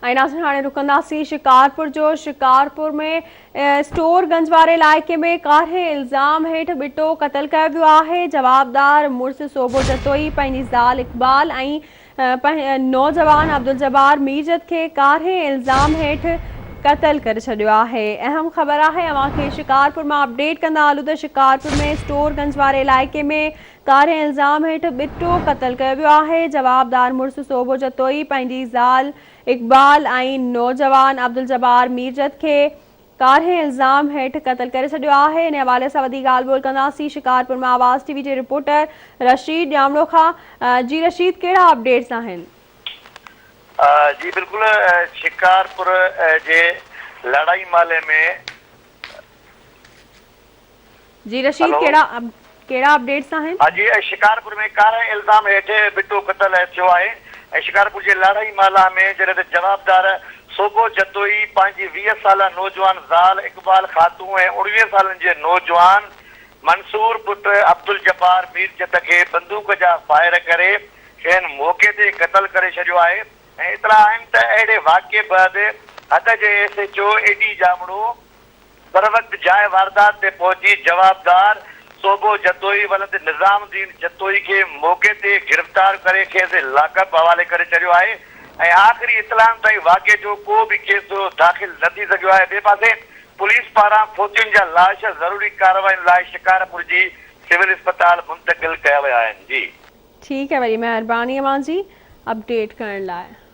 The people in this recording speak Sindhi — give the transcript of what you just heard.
۽ ناظرين هاڻي رڪنداسين شڪارپور جو شڪارپور ۾ اسٽور گنج واري علائقي ۾ ڪارهين الزام هيٺ ٻٽو قتل ڪيو ويو آهي جوابدار مڙس صوبو جتوئي پنهنجي زال اقبال ۽ نوجوان عبدالجبار ميرجت کي ڪارهين الزام هيٺ قتل ڪري ڇڏيو آهي اهم خبر آهي اوهان کي شڪارپور مان اپڊيٽ ڪندا هلون ته شڪارپور ۾ اسٽور گنج واري علائقي ۾ ڪارهين الزام هيٺ ٻٽو قتل ڪيو ويو آهي، جوابدار مڙس صوبو جتوئي پنهنجي زال اقبال ۽ نوجوان عبدالجبار ميرجت کي ڪارهين الزام هيٺ قتل ڪري ڇڏيو آهي، ان حوالي سان وڌيڪ ڳالهه ٻولهه ڪنداسين شڪارپور مان آواز ٽي وي جي رپورٽر رشيد ڄامڙو کان، جي رشيد ڪهڙا اپڊيٽس آهن؟ جي بلڪل شڪارپور جي لڙائي محلي ۾. جي رشيد ڪهڙا ڪهڙا اپڊيٽس آهن. جي شڪارپور ۾ ڪارنهن الزام هيٺ ٻٽو قتل ٿيو آهي ۽ شڪارپور جي لاڙائي محلا ۾ جڏهن ته جوابدار صوبو جتوئي پنهنجي 20 سالا نوجوان زال اقبال خاتون ۽ 19 سالن جي نوجوان منصور پٽ عبدالجبار ميرجت کي بندوق جا فائر ڪري کين موقعي تي قتل ڪري ڇڏيو آهي ۽ اطلاع آهن ته اهڙي واقعي بعد حد جي S H O A D Jamro بروقت جاء واردات تي پهچي جوابدار صوبو جتوئي ولد نظام الدين جتوئي کي موقعي تي گرفتار ڪري کيس لاڪپ حوالي ڪري ڇڏيو آهي ۽ آخري اطلاعن تائين واقعي جو ڪو به ڪيس داخل نه ٿي سگهيو آهي ٻئي پاسي پوليس پاران فوتين جا لاش ضروري ڪاررواين لاء شڪارپور جي سول اسپتال منتقل ڪيا ويا آهن جي. ٺيڪ آهي وڏي مهرباني اوهان جي اپڊيٽ ڪرڻ لاء.